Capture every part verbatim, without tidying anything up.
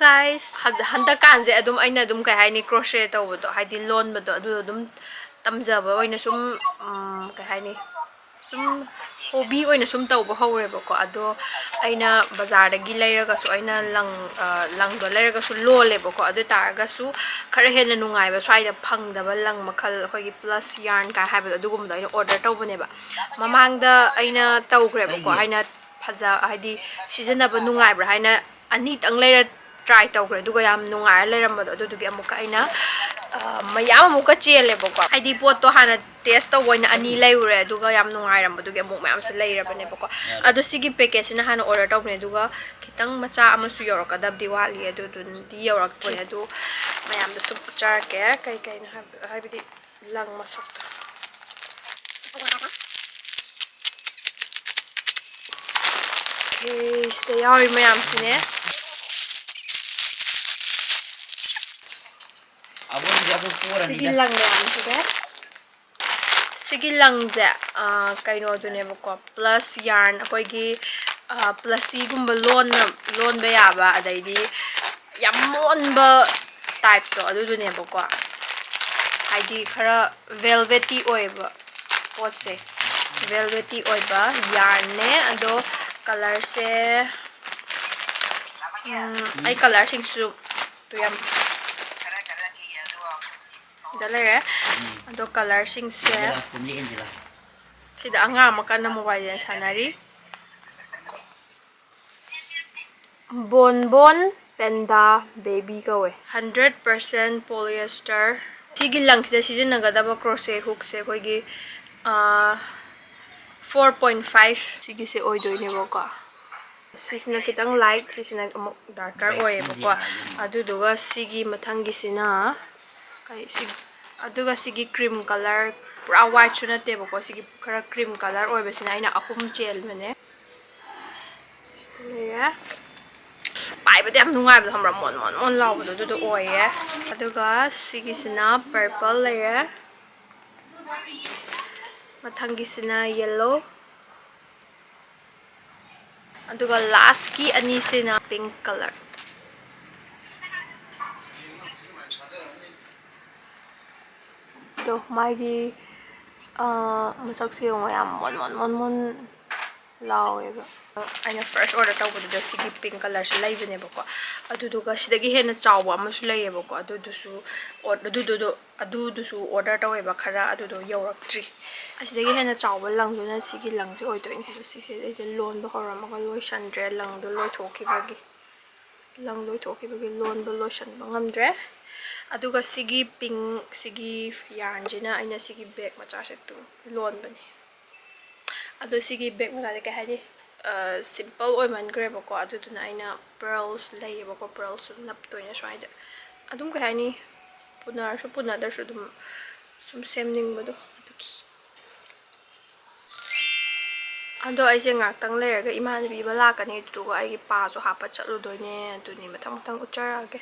Guys, ꯍꯟꯗꯛꯀꯥꯟꯁꯦ ꯑꯗꯨꯝ ꯑꯩꯅ ꯑꯗꯨꯝ, ꯀꯩ ꯍꯥꯏꯅꯤ, ꯀ꯭ꯔꯣꯁꯦ ꯇꯧꯕꯗꯣ, ꯍꯥꯏꯗꯤ ꯂꯣꯟꯕꯗꯣ, ꯑꯗꯨ ꯑꯗꯨꯝ ꯇꯝꯖꯕ ꯑꯣꯏꯅ ꯁꯨꯝ, ꯎꯝ, ꯀꯩ ꯍꯥꯏꯅꯤ, ꯁꯨꯝ ꯍꯣꯕꯤ ꯑꯣꯏꯅ ꯁꯨꯝ ꯇꯧꯕ ꯍꯧꯔꯦꯕꯀꯣ꯫ ꯑꯗꯣ ꯑꯩꯅ ꯕꯖꯥꯔꯗꯒꯤ ꯂꯩꯔꯒꯁꯨ, ꯑꯩꯅ ꯂꯪ, ꯑ, ꯂꯪꯗꯣ ꯂꯩꯔꯒꯁꯨ ꯂꯣꯜꯂꯦꯕꯀꯣ꯫ ꯑꯗꯨ ꯑꯣꯏ ꯇꯥꯔꯒꯁꯨ ꯈꯔ ꯍꯦꯟꯅ ꯅꯨꯡꯉꯥꯏꯕ, ꯁ꯭ꯋꯥꯏꯗ ꯐꯪꯗꯕ ꯂꯪ ꯃꯈꯜ, ꯑꯩꯈꯣꯏꯒꯤ plus yarn ꯀꯥꯏ ꯍꯥꯏꯕꯗꯣ, ꯑꯗꯨꯒꯨꯝꯕꯗꯣ ꯑꯩꯅ order ꯇꯧꯕꯅꯦꯕ꯫ ꯃꯃꯥꯡꯗ ꯑꯩꯅ ꯇꯧꯈ꯭ꯔꯦꯕꯀꯣ꯫ ꯑꯩꯅ ꯐꯖ-, ꯍꯥꯏꯗꯤ ꯁꯤꯖꯤꯟꯅꯕ ꯅꯨꯡꯉꯥꯏꯕ꯭ꯔꯥ ꯍꯥꯏꯅ ꯑꯅꯤꯇꯪ ꯂꯩꯔ try ꯇꯧꯈ꯭ꯔꯦ, ꯑꯗꯨꯒ ꯌꯥꯝ ꯅꯨꯡꯉꯥꯏꯔ ꯂꯩꯔꯝꯕꯗꯣ, ꯑꯗꯨꯗꯨꯒꯤ ꯑꯃꯨꯛꯀ ꯑꯩꯅ, ꯑ, ꯃꯌꯥꯝ ꯑꯃꯨꯛꯀ ꯆꯦꯜꯂꯦꯕꯀꯣ꯫ ꯍꯥꯏꯗꯤ ꯄꯣꯠꯇꯣ ꯍꯥꯟꯅ test ꯇꯧꯕ ꯑꯣꯏꯅ ꯑꯅꯤ ꯂꯩꯔꯨꯔꯦ, ꯑꯗꯨꯒ ꯌꯥꯝ ꯅꯨꯡꯉꯥꯏꯔꯝꯕꯗꯨꯒꯤ ꯑꯃꯨꯛ ꯃꯌꯥꯝꯁꯦ ꯂꯩꯔꯕꯅꯦꯕꯀꯣ꯫ ꯑꯗꯣ ꯁꯤꯒꯤ package ꯁꯤꯅ ꯍꯥꯟꯅ order ꯇꯧꯕꯅꯦ, ꯑꯗꯨꯒ ꯈꯤꯇꯪ ꯃꯆꯥ ꯑꯃꯁꯨ ꯌꯧꯔꯛꯀꯗꯕꯗꯤ ꯋꯥꯠꯂꯤ, ꯑꯗꯨꯗꯨꯅꯗꯤ ꯌꯧꯔꯛꯄꯅꯦ꯫ ꯑꯗꯨ ꯃꯌꯥꯝꯗꯁꯨ ꯎꯠꯆꯔꯛꯀꯦ ꯀꯩ ꯀꯩꯅꯣ ꯍꯥꯏꯕ-, ꯍꯥꯏꯕꯗꯤ ꯂꯪ ꯃꯁꯛꯇꯣ꯫ Okay, ꯁꯤꯗ ꯌꯥꯎꯔꯤ ꯃꯌꯥꯝꯁꯤꯅꯦ꯫ ꯑꯕꯨꯡꯁꯦ ꯑꯃꯨꯛ ꯁꯤꯒꯤ ꯄꯣꯔꯅꯤꯗ꯫ ꯂꯪ ꯃꯌꯥꯝꯁꯤꯗ, ꯁꯤꯒꯤ ꯂꯪꯁꯦ, ꯑ, ꯀꯩꯅꯣꯗꯨꯅꯦꯕꯀꯣ, plus yarn, ꯑꯩꯈꯣꯏꯒꯤ, ꯑ, ꯄ꯭ꯂꯁꯤꯒꯨꯝꯕ ꯂꯣꯟꯅ, ꯂꯣꯟꯕ ꯌꯥꯕ, ꯑꯗꯩꯗꯤ ꯌꯥꯝ ꯃꯣꯟꯕ type ꯇꯣ, ꯑꯗꯨꯗꯨꯅꯦꯕꯀꯣ꯫ ꯍꯥꯏꯗꯤ ꯈꯔ velvety ꯑꯣꯏꯕ ꯄꯣꯠꯁꯦ, velvety ꯑꯣꯏꯕ yarn ꯅꯦ꯫ ꯑꯗꯣ colour ꯁꯦ, ꯎꯝ, ꯑꯩ colour ꯁꯤꯡꯁꯨ ꯇꯨ ꯌꯥꯝ ꯗ ꯂꯩꯔꯦ꯫ ꯎꯝ꯫ ꯑꯗꯣ colour ꯁꯤꯡꯁꯦ, ꯏꯟꯗꯤꯔꯥ, ꯀꯨꯝꯂꯤ ꯏꯟꯗꯤꯔꯥ꯫ ꯁꯤꯗ ꯑꯉꯥꯡ ꯑꯃ ꯀꯟꯅ mobile legend ꯁꯥꯟꯅꯔꯤ꯫ Bonbon Panda Baby ꯀꯧꯋꯦ꯫ Hundred percent polyester꯫ ꯁꯤꯒꯤ ꯂꯪꯁꯤꯗ ꯁꯤꯖꯤꯟꯅꯒꯗꯕ crochet hook ꯁꯦ ꯑꯩꯈꯣꯏꯒꯤ, ꯑꯥ, four point five ꯁꯤꯒꯤꯁꯦ ꯑꯣꯏꯗꯣꯏꯅꯦꯕꯀꯣ꯫ ꯁꯤꯁꯤꯅ ꯈꯤꯇꯪ light, ꯁꯤꯁꯤꯅ ꯑꯃꯨꯛ darker ꯑꯣꯏꯌꯦꯕꯀꯣ꯫ ꯑꯗꯨꯗꯨꯒ ꯁꯤꯒꯤ ꯃꯊꯪꯒꯤꯁꯤꯅ ꯀꯩ, ꯁꯤ, ꯑꯗꯨꯒ ꯁꯤꯒꯤ cream colour, ꯄꯨꯔꯥ white ꯁꯨ ꯅꯠꯇꯦꯕꯀꯣ, ꯁꯤꯒꯤ ꯈꯔ cream colour ꯑꯣꯏꯕꯁꯤꯅ ꯑꯩꯅ ꯑꯍꯨꯝ ꯆꯦꯟꯕꯅꯦ꯫ ꯁꯤꯗ ꯂꯩꯔꯦ꯫ ꯄꯥꯏꯕꯗ ꯌꯥꯝ ꯅꯨꯡꯉꯥꯏꯕꯗꯣ ꯈꯪꯕ꯭ꯔꯥ? ꯃꯣꯟ ꯃꯣꯟ ꯃꯣꯟ ꯂꯥꯎꯕꯗꯣ ꯑꯗꯨꯗꯣ ꯑꯣꯏꯌꯦ꯫ ꯑꯗꯨꯒ ꯁꯤꯒꯤꯁꯤꯅ purple ꯂꯩꯔꯦ꯫ ꯃꯊꯪꯒꯤꯁꯤꯅ yellow꯫ ꯑꯗꯨꯒ last ꯀꯤ ꯑꯅꯤꯁꯤꯅ pink colour꯫ ꯑꯗꯣ ꯃꯥꯒꯤ, ꯑ, ꯃꯁꯛꯁꯦ ꯌꯦꯡꯉꯣ, ꯌꯥꯝ ꯃꯣꯟ ꯃꯣꯟ ꯃꯣꯟ ꯃꯣꯟ ꯂꯥꯎꯋꯦꯕ꯫ ꯑꯩꯅ first order ꯇꯧꯕꯗꯨꯗ ꯁꯤꯒꯤ pink colourꯁꯦ ꯂꯩꯕꯅꯦꯕꯀꯣ꯫ ꯑꯗꯨꯗꯨꯒ ꯁꯤꯗꯒꯤ ꯍꯦꯟꯅ ꯆꯥꯎꯕ ꯑꯃꯁꯨ ꯂꯩꯌꯦꯕꯀꯣ꯫ ꯑꯗꯨꯗꯨꯁꯨ ꯑꯣ-, ꯑꯗꯨꯗꯨꯗꯣ, ꯑꯗꯨꯗꯨꯁꯨ order ꯇꯧꯋꯦꯕ ꯈꯔ, ꯑꯗꯨꯗꯣ ꯌꯧꯔꯛꯇ꯭ꯔꯤ꯫ ꯑꯁꯤꯗꯒꯤ ꯍꯦꯟꯅ ꯆꯥꯎꯕ ꯂꯪꯗꯨꯅ ꯁꯤꯒꯤ ꯂꯪꯁꯦ ꯑꯣꯏꯗꯣꯏꯅꯦ꯫ ꯑꯗꯣ ꯁꯤꯁꯦ ꯑꯩꯁꯦ ꯂꯣꯟꯕ ꯍꯧꯔꯝꯃꯒ ꯂꯣꯏꯁꯟꯗ꯭ꯔꯦ, ꯂꯪꯗꯣ ꯂꯣꯏꯊꯣꯛꯈꯤꯕꯒꯤ꯫ ꯂꯪ ꯂꯣꯏꯊꯣꯛꯈꯤꯕꯒꯤ ꯂꯣꯟꯕ ꯂꯣꯏꯁꯟꯕ ꯉꯝꯗ꯭ꯔꯦ꯫ ꯑꯗꯨꯒ ꯁꯤꯒꯤ pink, ꯁꯤꯒꯤ yarnꯁꯤꯅ ꯑꯩꯅ ꯁꯤꯒꯤ bag ꯃꯆꯥꯁꯦ ꯑꯗꯨꯝ ꯂꯣꯟꯕꯅꯦ꯫ ꯑꯗꯣ ꯁꯤꯒꯤ bag ꯃꯆꯥꯁꯦ ꯀꯩ ꯍꯥꯏꯅꯤ, ꯑ, simple ꯑꯣꯏꯃꯟꯈ꯭ꯔꯦꯕꯀꯣ꯫ ꯑꯗꯨꯗꯨꯅ ꯑꯩꯅ pearls ꯂꯩꯌꯦꯕꯀꯣ, pearlꯁꯨ ꯅꯞꯇꯣꯏꯅꯦ ꯁ꯭ꯋꯥꯏꯗ꯫ ꯑꯗꯨꯝ ꯀꯩ ꯍꯥꯏꯅꯤ, ꯄꯨꯅꯔꯁꯨ ꯄꯨꯅꯗ꯭ꯔꯁꯨ ꯑꯗꯨꯝ ꯁꯨꯝ ꯁꯦꯝꯅꯤꯡꯕꯗꯣ ꯑꯗꯨꯒꯤ꯫ ꯑꯗꯣ ꯑꯩꯁꯦ ꯉꯥꯛꯇꯪ ꯂꯩꯔꯒ ꯏꯃꯥꯟꯅꯕꯤ ꯑꯃ ꯂꯥꯛꯀꯅꯤ, ꯑꯗꯨꯗꯨꯒ ꯑꯩꯒꯤ ꯄꯥꯁꯨ ꯍꯥꯞꯄ ꯆꯠꯂꯨꯗꯣꯏꯅꯦ꯫ ꯑꯗꯨꯅꯤ ꯃꯊꯪ ꯃꯊꯪ ꯎꯠꯆꯔꯛꯑꯒꯦ꯫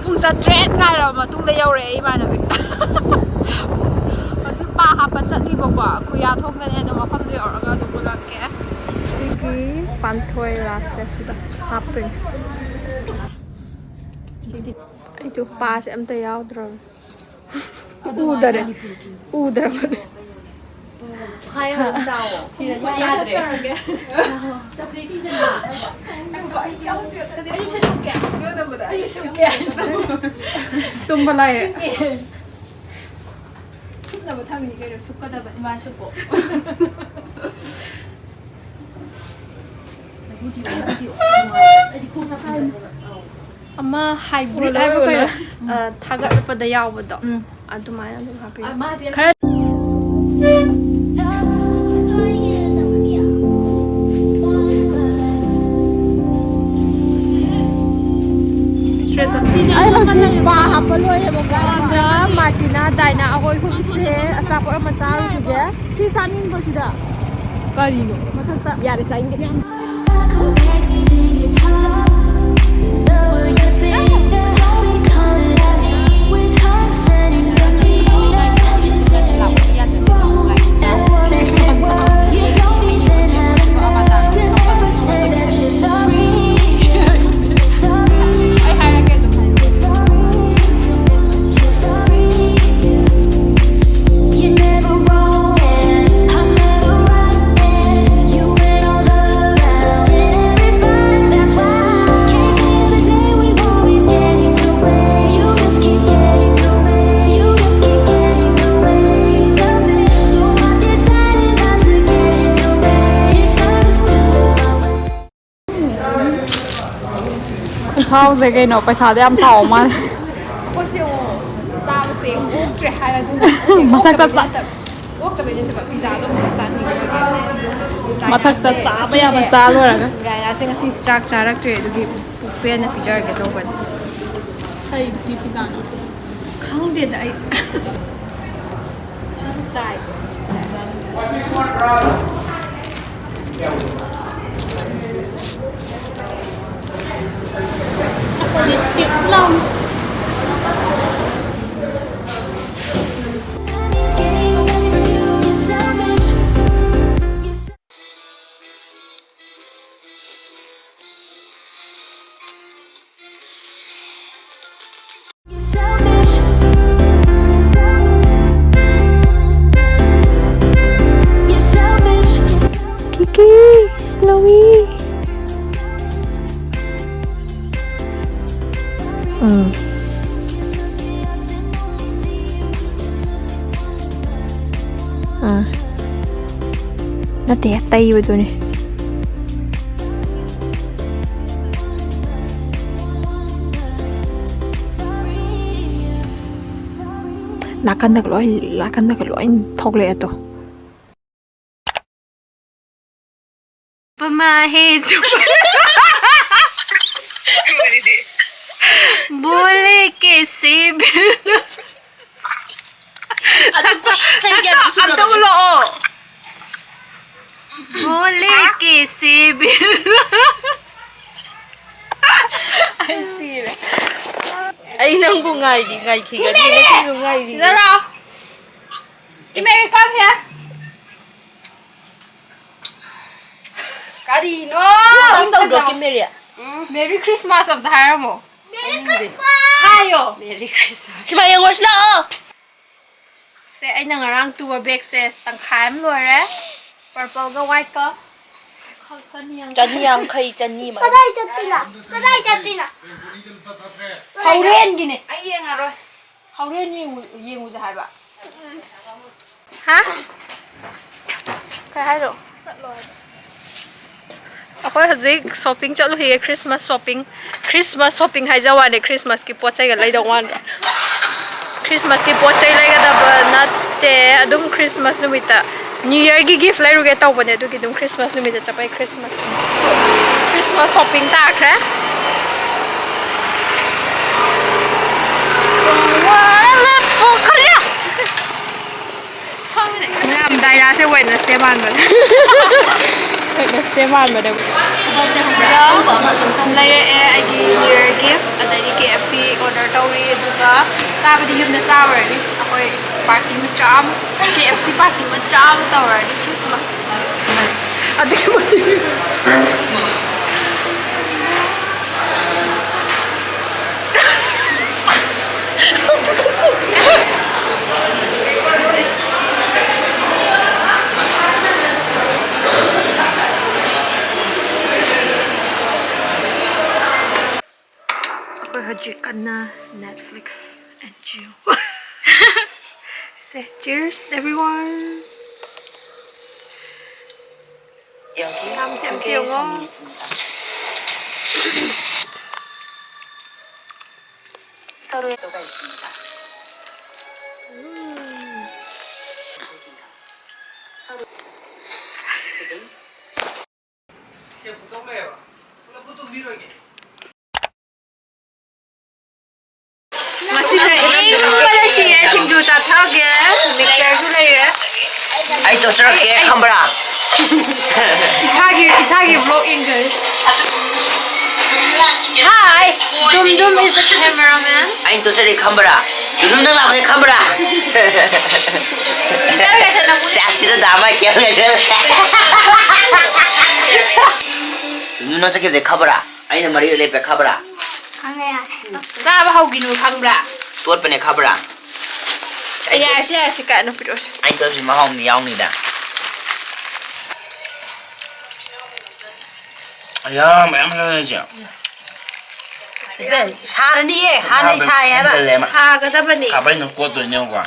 ꯄꯨꯡ ꯆꯥꯇ꯭ꯔꯦꯠ ꯉꯥꯏꯔꯕ ꯃꯇꯨꯡꯗ ꯌꯧꯔꯛꯑꯦ, ꯏꯃꯥꯟꯅꯕꯤ꯫ ꯍꯧꯖꯤꯛ ꯄꯥ ꯍꯥꯞꯄ ꯆꯠꯂꯤꯕꯀꯣ꯫ ꯈꯨꯌꯥ ꯊꯣꯡꯗꯅꯦ, ꯑꯗꯨꯝ ꯃꯐꯝꯗꯣ ꯌꯧꯔꯒ ꯑꯗꯨꯝ ꯎꯠꯂꯛꯀꯦ꯫ ꯁꯤꯒꯤ ꯄꯥꯟꯊꯣꯏ ꯂꯥꯁꯁꯦ ꯁꯤꯗ ꯍꯥꯞꯇꯣꯏꯅꯦ꯫ ꯑꯩꯗꯣ ꯄꯥꯁꯦ ꯑꯝꯇ ꯌꯥꯎꯗ꯭ꯔꯕꯅꯦ꯫ ꯎꯗꯔꯦ꯫ ꯎꯗ꯭ꯔꯕꯅꯦ꯫ ꯈꯥꯏꯔꯒ ꯑꯗꯨꯝ ꯆꯥꯎꯋꯣ꯫ ꯈꯨꯠ ꯌꯥꯗ꯭ꯔꯦ꯫ ꯑꯩꯁꯨ ꯁꯦꯠꯆꯨꯝꯒꯦ꯫ ꯑꯩꯁꯨ ꯁꯦꯠꯆꯨꯝꯒꯦ꯫ ꯇꯨꯝꯕ ꯂꯥꯏꯔꯤ꯫ ꯁꯨꯞꯅꯕ ꯊꯝꯃꯤꯅꯤ ꯀꯩꯅꯣ, ꯁꯨꯞꯀꯗꯕꯅꯤ꯫ ꯃꯥ ꯁꯨꯞꯄꯣ꯫ ꯑꯃ hybrid ꯍꯥꯏꯕ ꯀꯩꯅꯣ? ꯑ, ꯊꯥꯒꯠꯂꯛꯄꯗ ꯌꯥꯎꯕꯗꯣ꯫ ꯎꯝ꯫ ꯑꯗꯨꯃꯥꯏꯅ ꯑꯗꯨꯝ ꯍꯥꯞꯄꯤꯌꯨ꯫ ꯑ, ꯃꯥꯁꯦ ꯈꯔ ꯂꯣꯏꯔꯦꯕꯀꯣ꯫ ꯑꯗꯨꯅ ꯃꯥꯔꯇꯤꯅꯥ, ꯗꯥꯏꯅꯥ, ꯑꯩꯈꯣꯏ ꯑꯍꯨꯝꯁꯦ ꯑꯆꯥꯄꯣꯠ ꯑꯃ ꯆꯥꯔꯨꯈꯤꯒꯦ꯫ ꯁꯤ ꯆꯥꯅꯤꯡꯕ ꯁꯤꯗ꯫ ꯀꯔꯤꯅꯣ? ꯃꯊꯛꯇ꯫ ꯌꯥꯔꯦ, ꯆꯥꯅꯤꯡꯗꯦ꯫ ꯁꯥꯎꯁꯦ ꯀꯩꯅꯣ, ꯄꯩꯁꯥꯗꯣ ꯌꯥꯝ ꯁꯥꯎ ꯃꯥꯜꯂꯦ꯫ ꯑꯩꯈꯣꯏꯁꯦ ꯑꯃꯨꯛ ꯆꯥꯕꯁꯦ ꯑꯃꯨꯛ ꯑꯣꯛꯇ꯭ꯔꯦ ꯍꯥꯏꯔꯗꯨꯅ꯫ ꯃꯊꯛꯇ ꯑꯣꯛꯇꯕꯩ ꯆꯥ- ꯅꯠꯇꯕ, ꯑꯣꯛꯇꯕꯩ ꯅꯠꯇꯕ, ꯄꯤꯖꯥꯗꯣ ꯑꯃꯨꯛ ꯆꯥꯅꯤꯡꯕꯒꯤ꯫ ꯃꯊꯛꯇ ꯆꯥꯕ ꯌꯥꯕ ꯆꯥ ꯂꯣꯏꯔꯒ꯫ ꯔꯥꯏꯅꯥꯁꯦ ꯉꯁꯤ ꯆꯥꯛ ꯆꯥꯔꯛꯇ꯭ꯔꯦ, ꯑꯗꯨꯒꯤ ꯄꯨꯛ ꯄꯦꯟꯅ ꯄꯤꯖꯔꯒꯦ ꯇꯧꯕꯅꯤ꯫ ꯀꯩꯒꯤ ꯄꯤꯖꯥꯅꯣ? ꯈꯪꯗꯦꯗ ꯑꯩ꯫ ꯆꯥꯏ꯫ ꯑꯩꯈꯣꯏꯗꯤ ꯇꯤꯛ ꯂꯥꯎ꯫ Kiki, Snowy. ꯎꯝ꯫ ꯑꯥ꯫ ꯅꯠꯇꯦ, ꯇꯩꯕꯗꯨꯅꯦ꯫ ꯅꯥꯀꯟꯗꯒ ꯂꯣꯏ, ꯅꯥꯀꯟꯗꯒ ꯂꯣꯏ ꯊꯣꯛꯂꯛꯑꯦ ꯇꯣ꯫ ꯄꯃꯥ ꯍꯦ ꯆꯨ-, ꯕꯣꯂꯦ ꯀꯦꯁꯦ ꯕꯤꯅꯨ꯫ ꯑꯗꯨ ꯁꯛꯇꯣ, ꯀꯨꯏ ꯆꯍꯤ ꯀꯌꯥꯅꯣ ꯁꯛꯇꯣ ꯑꯝꯇ ꯁꯨꯔꯕꯅꯦ꯫ ꯎꯠꯂꯛꯑꯣ꯫ ꯕꯣꯂꯦ ꯀꯦꯁꯦ ꯕꯤꯅꯨ꯫ ꯑꯩ ꯁꯤꯔꯦ꯫ ꯑꯩ ꯅꯪꯕꯨ ꯉꯥꯏꯔꯤ, ꯉꯥꯏꯈꯤꯒꯅꯤ, ꯉꯁꯤꯁꯨ ꯉꯥꯏꯔꯤ꯫ ꯁꯤꯗ ꯂꯥꯛꯑꯣ꯫ ꯏꯃꯦꯔꯤ, come here. ꯀꯔꯤꯅꯣ? ꯅꯪ ꯇꯧꯗ꯭ꯔꯣ, ꯀꯤꯝ ꯃꯦꯔꯤ? ꯎꯝ꯫ Merry Christmas ꯑꯝꯇ ꯍꯥꯏꯔꯝꯃꯣ꯫ Merry Christmas! ꯍꯥꯏꯌꯣ꯫ Merry Christmas꯫ ꯁꯤꯃꯥ ꯌꯦꯡꯉꯨꯔꯁꯤ ꯂꯥꯛꯑꯣ꯫ ꯁꯦ, ꯑꯩꯅ ꯉꯔꯥꯡ ꯇꯨꯕ ꯕꯦꯒꯁꯦ ꯇꯪꯈꯥꯏ ꯑꯃ ꯂꯣꯏꯔꯦ꯫ Purple ꯒ white ꯀ꯫ ꯆꯅꯤ ꯌꯥꯡꯈꯩ꯫ ꯆꯅꯤ ꯌꯥꯡꯈꯩ, ꯆꯅꯤ ꯃꯥꯏ꯫ ꯀꯗꯥꯏ ꯆꯠꯇꯣꯏꯅꯣ? ꯀꯗꯥꯏ ꯆꯠꯇꯣꯏꯅꯣ? ꯍꯧꯔꯦꯟꯒꯤꯅꯦ꯫ ꯑꯩ ꯌꯦꯡꯉꯔꯣꯏ꯫ ꯍꯧꯔꯦꯟ ꯌꯦꯡꯉꯨ-, ꯌꯦꯡꯉꯨꯁꯦ ꯍꯥꯏꯕ꯫ ꯍꯥ? ꯀꯩ ꯍꯥꯏꯅꯣ? ꯑꯩꯈꯣꯏ ꯍꯧꯖꯤꯛ shopping ꯆꯠꯂꯨꯈꯤꯒꯦ, Christmas shopping꯫ Christmas shopping ꯍꯥꯏꯖ ꯋꯥꯅꯦ, Christmas ꯀꯤ ꯄꯣꯠ ꯆꯩꯒ ꯂꯩꯗꯧ ꯃꯥꯟꯕ꯭ꯔꯥ? Christmas ꯀꯤ ꯄꯣꯠ ꯆꯩ ꯂꯩꯒꯗꯕ ꯅꯠꯇꯦ, ꯑꯗꯨꯝ Christmas ꯅꯨꯃꯤꯠꯇ New Year ꯒꯤ gift ꯂꯩꯔꯨꯒꯦ ꯇꯧꯕꯅꯦ, ꯑꯗꯨꯒꯤ ꯑꯗꯨꯝ Christmas ꯅꯨꯃꯤꯠꯇ ꯆꯠꯄꯩ Christmas꯫ Christmas shopping ꯇꯥꯈ꯭ꯔꯦ꯫ ꯃꯌꯥꯝ ꯗꯥꯏꯔꯥꯁꯦ Wednesday ꯃꯥꯟꯕꯅꯦ꯫ Wednesday ꯃꯥꯟꯕꯅꯦ꯫ ꯁꯤꯗ ꯂꯩꯔꯛꯑꯦ ꯑꯩꯒꯤ New Year gift, ꯑꯗꯒꯤ K F C order ꯇꯧꯔꯤ, ꯑꯗꯨꯒ ꯆꯥꯕꯗꯤ ꯌꯨꯝꯗ ꯆꯥꯔꯨꯔꯅꯤ꯫ ꯑꯩꯈꯣꯏ party ꯃꯆꯥ ꯑꯃ, K F C party ꯃꯆꯥ ꯑꯃ ꯇꯧꯔꯅꯤ Christmas꯫ ꯑꯗꯨꯛꯀꯤ ꯃꯇꯤꯛ ꯑꯩꯈꯣꯏ ꯍꯧꯖꯤꯛ ꯀꯟꯅ Netflix and chill꯫ Say, cheers everyone꯫ 여기 두 개의 성이 있습니다. 서로에 도가 있습니다. 즐기며 서로 지금 ꯆꯥꯊꯒꯦ꯫ ꯃꯤꯛꯆꯔꯁꯨ ꯂꯩꯔꯦ꯫ ꯑꯩ ꯇꯣꯠꯆꯔꯛꯀꯦ, ꯈꯪꯕ꯭ꯔꯥ? ꯏꯁꯥꯒꯤ ꯏꯁꯥꯒꯤ block ꯌꯦꯡꯖꯔꯤ꯫ Hi, Dum Dum is the cameraman. ꯑꯩꯅ ꯇꯣꯠꯆꯔꯤ, ꯈꯪꯕ꯭ꯔꯥ? ꯗꯨꯅꯨ, ꯅꯪ ꯂꯥꯛꯄꯗꯤ ꯈꯪꯕ꯭ꯔꯥ? ꯆꯥꯁꯤꯗ ꯗꯥ ꯃꯥꯏꯀꯦꯜ ꯂꯩꯔꯦ꯫ ꯗꯨꯅꯨ, ꯅꯪ ꯆꯠꯈꯤꯕꯗꯤ ꯈꯪꯕ꯭ꯔꯥ? ꯑꯩꯅ ꯃꯔꯤ ꯂꯦꯞꯄꯦ, ꯈꯪꯕ꯭ꯔꯥ? ꯈꯪꯉꯦ, ꯌꯥꯔꯦ꯫ ꯆꯥꯕ ꯍꯧꯈꯤꯅꯨ, ꯈꯪꯕ꯭ꯔꯥ? ꯇꯣꯠꯄꯅꯦ, ꯈꯪꯕ꯭ꯔꯥ? ꯑꯦ, ꯌꯥꯔꯦꯁꯦ, ꯌꯥꯔꯦꯁꯦ, ꯀꯛꯑꯅꯨ, ꯄꯤꯔꯛꯑꯣꯁꯦ꯫ ꯑꯩꯅ ꯇꯧꯔꯤꯁꯤ ꯃꯍꯥꯎ ꯑꯃꯗꯤ ꯌꯥꯎꯅꯤꯗ꯫ ꯑꯌꯥ, ꯃꯌꯥꯝ ꯆꯥꯖꯔꯤꯁꯦ꯫ ꯏꯕꯦꯝ, ꯁꯥꯔꯅꯤꯌꯦ, ꯍꯥꯟꯅꯩ ꯁꯥꯏ ꯍꯥꯏꯕ꯫ ꯍꯦꯟꯖꯜꯂꯦ ꯑꯃ꯫ ꯁꯥꯒꯗꯕꯅꯤ꯫ ꯈꯥꯕꯩꯅ ꯀꯣꯠꯇꯣꯏꯅꯦ ꯌꯦꯡꯉꯨꯀꯣ꯫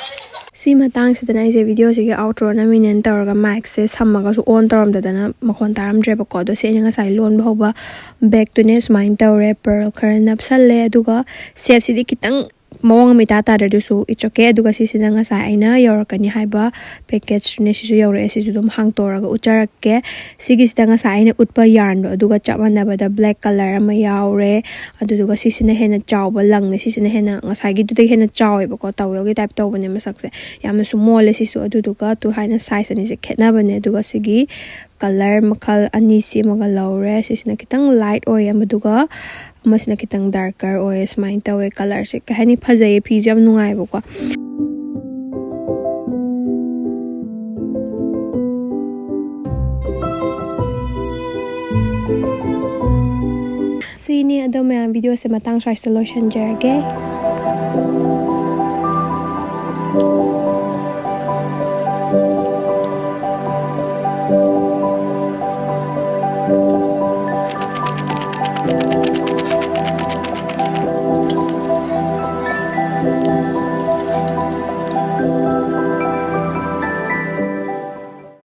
ꯁꯤ ꯃꯇꯥꯡꯁꯤꯗꯅ ꯑꯩꯁꯦ ꯚꯤꯗꯤꯑꯣꯁꯤꯒꯤ ꯑꯥꯎꯠꯔꯣ ꯅꯝꯃꯤꯅꯦꯅ ꯇꯧꯔꯒ ꯃꯥꯏꯛꯁꯦ ꯁꯝꯃꯒꯁꯨ ꯑꯣꯟ ꯇꯧꯔꯝꯗꯗꯅ ꯃꯈꯣꯟ ꯇꯥꯔꯝꯗ꯭ꯔꯦꯕꯀꯣ꯫ ꯑꯗꯣ ꯁꯤ ꯑꯩꯅ ꯉꯁꯥꯏ ꯂꯣꯟꯕ ꯍꯧꯕ ꯕꯦꯛꯇꯨꯅꯦ꯫ ꯁꯨꯃꯥꯏꯅ ꯇꯧꯔꯦ, ꯄꯔꯜ ꯈꯔ ꯅꯞꯁꯜꯂꯦ, ꯑꯗꯨꯒ ꯁꯦꯞꯁꯤꯗꯤ ꯈꯤꯇꯪ ꯃꯑꯣꯡ ꯑꯃ ꯏꯇꯥ ꯇꯥꯗ꯭ꯔꯦ, ꯑꯗꯨꯁꯨ it's okay꯫ ꯑꯗꯨꯒ ꯁꯤꯁꯤꯅ ꯉꯁꯥꯏ ꯑꯩꯅ ꯌꯧꯔꯛꯀꯅꯤ ꯍꯥꯏꯕ ꯄꯦꯀꯦꯖꯇꯨꯅꯦ, ꯁꯤꯁꯨ ꯌꯧꯔꯛꯑꯦ꯫ ꯁꯤꯁꯨ ꯑꯗꯨꯝ ꯍꯥꯡꯇꯣꯛꯑꯒ ꯎꯠꯆꯔꯛꯀꯦ꯫ ꯁꯤꯒꯤꯁꯤꯗ ꯉꯁꯥꯏ ꯑꯩꯅ ꯎꯠꯄ ꯌꯥꯔꯟꯗꯣ ꯑꯗꯨꯒ ꯆꯞ ꯃꯥꯟꯅꯕꯗ ꯕ꯭ꯂꯦꯛ ꯀꯂꯔ ꯑꯃ ꯌꯥꯎꯔꯦ꯫ ꯑꯗꯨꯗꯨꯒ ꯁꯤꯁꯤꯅ ꯍꯦꯟꯅ ꯆꯥꯎꯕ ꯂꯪꯅꯦ, ꯁꯤꯁꯤꯅ ꯍꯦꯟꯅ ꯉꯁꯥꯏꯒꯤꯗꯨꯗꯒꯤ ꯍꯦꯟꯅ ꯆꯥꯎꯋꯦꯕꯀꯣ, ꯇꯥꯋꯦꯜꯒꯤ ꯇꯥꯏꯞ ꯇꯧꯕꯅꯦ ꯃꯁꯛꯁꯦ꯫ ꯌꯥꯝꯅꯁꯨ ꯃꯣꯜꯂꯦ ꯁꯤꯁꯨ꯫ ꯑꯗꯨꯗꯨꯒ ꯇꯨ ꯍꯥꯏꯅ ꯁꯥꯏꯖ ꯑꯅꯤꯁꯦ ꯈꯦꯠꯅꯕꯅꯦ꯫ ꯑꯗꯨꯒ ꯁꯤꯒꯤ ꯀꯂꯔ ꯃꯈꯜ ꯑꯅꯤ ꯁꯤꯃꯒ ꯂꯧꯔꯦ꯫ ꯁꯤꯁꯤꯅ ꯈꯤꯇꯪ ꯂꯥꯏꯠ ꯑꯣꯏꯌꯦ, ꯑꯃꯗꯨꯒ ꯑꯃꯁꯤꯅ ꯈꯤꯇꯪ ꯗꯥꯔꯀꯔ ꯑꯣꯏꯌꯦ꯫ ꯁꯨꯃꯥꯏꯅ ꯇꯧꯋꯦ꯫ ꯀꯂꯔꯁꯦ ꯀꯩ ꯍꯥꯏꯅꯤ, ꯐꯖꯩꯌꯦ, ꯐꯤꯁꯨ ꯌꯥꯝ ꯅꯨꯡꯉꯥꯏꯕꯀꯣ꯫ ꯁꯤꯅꯤ꯫ ꯑꯗꯣ ꯃꯌꯥꯝ, ꯚꯤꯗꯤꯑꯣꯁꯦ ꯃꯇꯥꯡ ꯁ꯭ꯋꯥꯏꯁꯤꯗ ꯂꯣꯏꯁꯤꯟꯖꯔꯒꯦ꯫